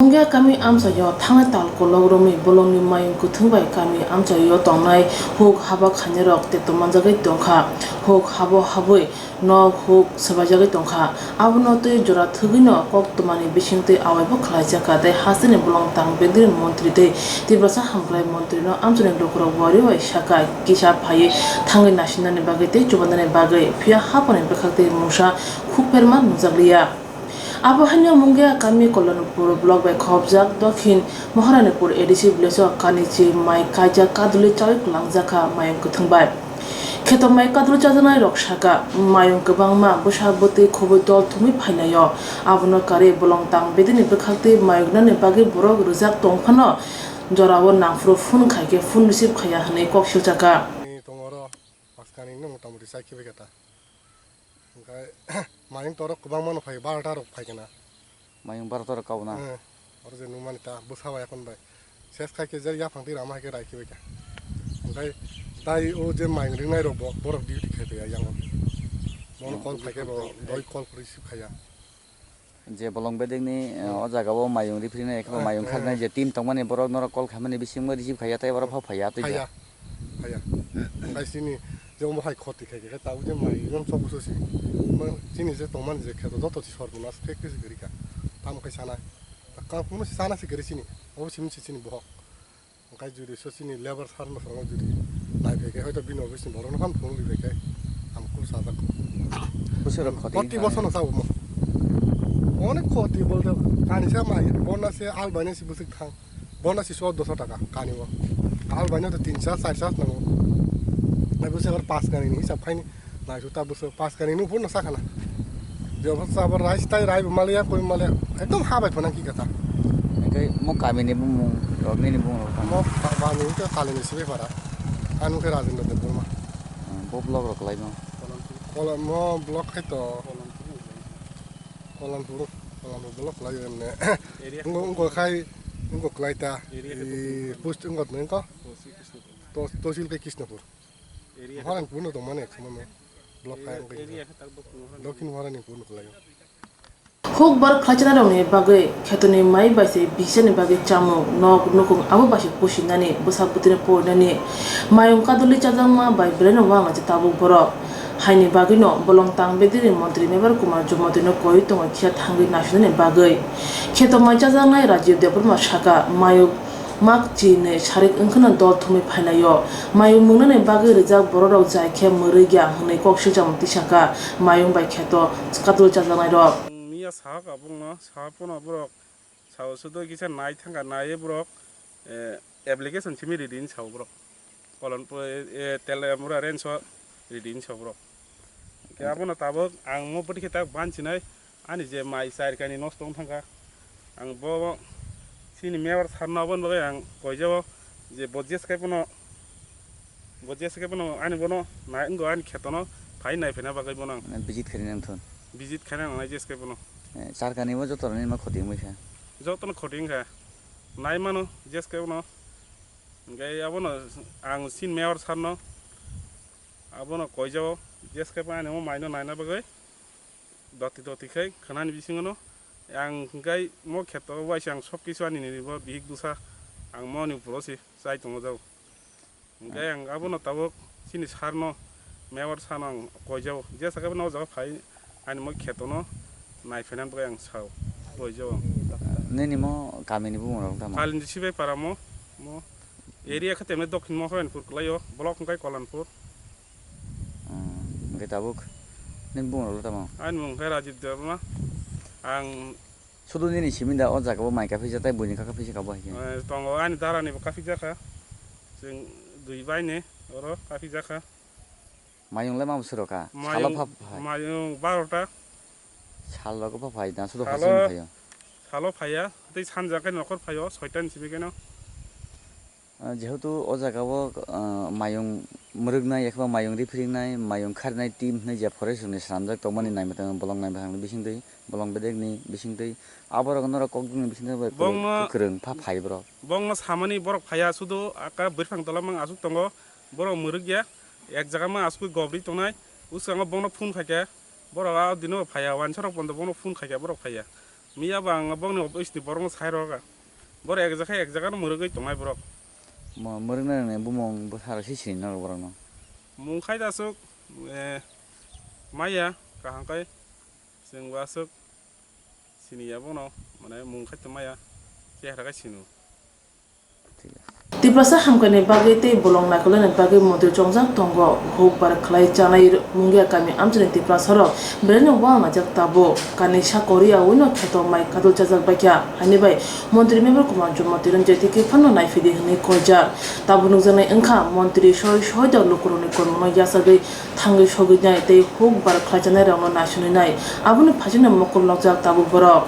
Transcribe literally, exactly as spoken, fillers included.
Mungia kami amchaio thangnai tal kolok romwi bolongni mayung kwthwng bai kami amchaio tongnai huk haba khainai rok tepto manjagwi tongkha. Huk habo habwi nok huk swbaijagwi tongkha. Abono twi jora thwgwino kok twmani bisingtwi awaibo khlaijakha tei hasteni bolong tang bedri montri tei Tiprasa hamkrai montrino amchaini lukurok wari bai sakha kisa phaiwi thangwi nasinani bagwi tei chubandani bagwi, phiya haphangni bwkhaktwi mungsa khukpherma nukjakliya. Abo haino Mungia kami Kolonpur block bai khobjak Dokhin Maharanipur A D C village o kanichi mai kaijak kadulwi chawi kwlangjakha mayung kwthwng bai. Kheto mai kadulwi chajaknai rok sakha, mayung kwbangma bwsa bwtwi khobwi dol thumwi phainaio. Abono karwi bolong tang bedini bwkhaktwi mayung nani bagwi borok rwjak tongphano jorao nangphuru phone khaikhe phone receive khaiya hwnwi kok silchakha. Ni tongoro paskani no motamoti chai khibai kata. Hwnkhe mayung torok kwbangma no phai, barota rok phai kana. Mayung barota rok kauna. Eh, oro je nukmani ta bwsa bai yakon bai. Ses khai khe je yaphang twi rama hai khe rai khibai kha. Hwnkhe tai o je mayung ringnai rok bo, borok duty khai paiya yango. Bono call khai khe bo doi call receive khaiya. Je bolong bedekni, eh, o jaga o mayung riprinai, ekhe bo mayung kharnai je team tongmani borok norok call khaimani bisingo receive khaiya tei borok phaiya tei je. Phaiya. Phaiya. Hwnkhe chini je omo hai khoti khai khe tabuk je mayung chok buso si. Chini je tongmani je kheto joto si sorbunas khe khe se kwrwi kha. Tamo khe sanai. Kang phunukno se sana se kwrwi chini. Obo simi se chini bohok. Hwnkhe judi so chini labour sir no swngo judi nai phai khe hoito bini office ni borok no phano phone ri phai khe ang kuk sajak. Bwswk rok khoti. Proti bosor no sao mo. Onek khoti bolte kani sa mai bona se al bani si bwswk thang. Bona si so doso taka kani o. Al bani to tin sas char sas nango. Ai bwswk ar pas kani ni hisab khaini. Naisuk ta bwswk pas kani nung phuru no sakha na. Jebo sabo rice tai rai bo maliya koi maliya. Ekdom ha bai phana ki kata. Hwnkhe mo kami ni bumung rok nini bumung rok tamo. Mo ba ni to kali ni sibai para. Anu khe Rajendra Debbarma. Ah, bo block rok lai no. Kolam mo block khai to. Kolam phuru, kolam block lai ne. Ngo ngo khai ngo klai ta. Post ngo ne ko. Tosil ke Krishnapur. Area Moharanpur no tongmani eksono no. Block kaya wngkha. Area khe tak bo kuno Dokhin Moharanpur no kwlaio. Huk bar khlaichanarokni bagwi khetoni mai bai se bisani bagwi chamung, nok, nukung abo bai se pusinani, bwsa bwtwino porinani, mayung kadulwi chajakma bai belaino wanglaijak tabuk borok. Haini bagwino bolong tang bedini montri Mevar Kumar Jumotino koi tongo khiya thangwi nasinani bagwi. Kheto mai chajaknai Rajiv Debbarma sakha, mayung Mak chinwi sarik wngkheno dol thumwi phainaio. Mayung mwngnani bagwi rijak bororok jai khe mwrwikya hwnwi kok silchamo tisakha mayung bai kheto kadul chajaknairok. Miya sahak abongno saha phano borok sao sudo kisa nai thangkha naiwi borok, eh, application simi ridi hinwi sao borok. Kolonpur, eh, eh, Teliamura range o ridi hinwi sao borok. Hwnkhe abono tabuk ang mo bwtwi khe tak bansinai, ani je mai char kainwi nosto wng thangkha. Ang bo chini Mevar sir no aboni bagwi ang koijao je bo jeskai phano, bo jeskai phano ani bono nai wngkha ani khetono phai nai phaina bagwi bono ang Mane visit khaina nang thun. Visit khaina nangnai jeskai phano. Eh, char kani bo joto rani ma khoti wngwi kha. Jotono khoti wngkha. Nai mano jeskai phano. Hwnkhe abono ang chini Mevar sir no abono koijao, jeskai phano ani o maino naina bagwi doti doti khai khwnani bisingono ang hwnkhe mo kheto waisa ang sob kisu ani nini bo bihik bwsa ang moni phuru se chai tongo jao. Hwnkhe ang abono tabuk chini sir no, Mevar sir no ang koijao, jesakhe bono o jaga phai ani mo khetono nai phainani bagwi ang sao, koijao ang. Nini mo kamini bumung rok tamo? Kalindi Sibai para mo, mo area khe temne Dokhin Moharanpur kwlaio, block hwnkhe Kolanpur. Ah, hwnkhe tabuk nini bumung rok tamo? Ani mung khe Rajib Debbarma. Ang sudu nini simi da o jaga o mai kaphijak tei buini kha kaphijak abo hai khe? Eh, tongo, ani dara ni bo kaphijak kha. Chwng dui bai ni oro kaphijak kha. Mayung le ma bwswk rw kha? Salo pha phai? Mayung barota. Sal rogo pha phai na sudu salo, haste phaio? Salo phaiya, tei sanja khe nokhor phaio, soita ni simi khe no. Ah, jehetu o jaga o, ah, mayung mwrwknai, ekhe ba mayung riphiringnai, mayung kharinai team hinwi je forest rokni swnamjak tongmani naimwthang, bolong naimwthangni bisingtwi, bolong bedekni bisingtwi, aborok norok kokdwngni bisingtwi bai kwrwng, bongno kwrwng pha phai borok. Bongno samani borok phaiya, sudu aka bwrphang tola mang aswk tongo, borok mwrwkya, ek jaga mang aswk gobri tongnai, bwskango bongno phone khaikha, borok a dino phaiya, wansarok pondo bongno phone khaikha, borok phaiya. Miya bo ang bokni office ni borokno sai rwkha. Borok ek jaga ek jaga no mwrwgwi tongnai borok. Mo mwrwknai rwknai bumung bwsarok se sini norok borokno. Mung khai da aswk, eh, maya kaham khai chwng bo aswk sini ya bono, mane mung khai tong maya chehra khai sino. Tiprasa hamkani bagwi tei bolong naikolnani bagwi montri chongjak tongo. Huk bar khlai chanai Mungia kami amchaini Tiprasarok belai no wng naijak tabuk. Kani sakori awino kheto mai kadul chajak baikha. Haini bai montri member Kumar Jumoti Ranjit tiki phano naifidi hwnwi koijak. Tabuk nukjaknai wngkha montri soi soi da lukurokni kormokno yachagwi thangwi sogwi nai tei huk bar khlai chanai rokno naisonwi nai. Aboni phaisingno mokol nokjak tabuk borok.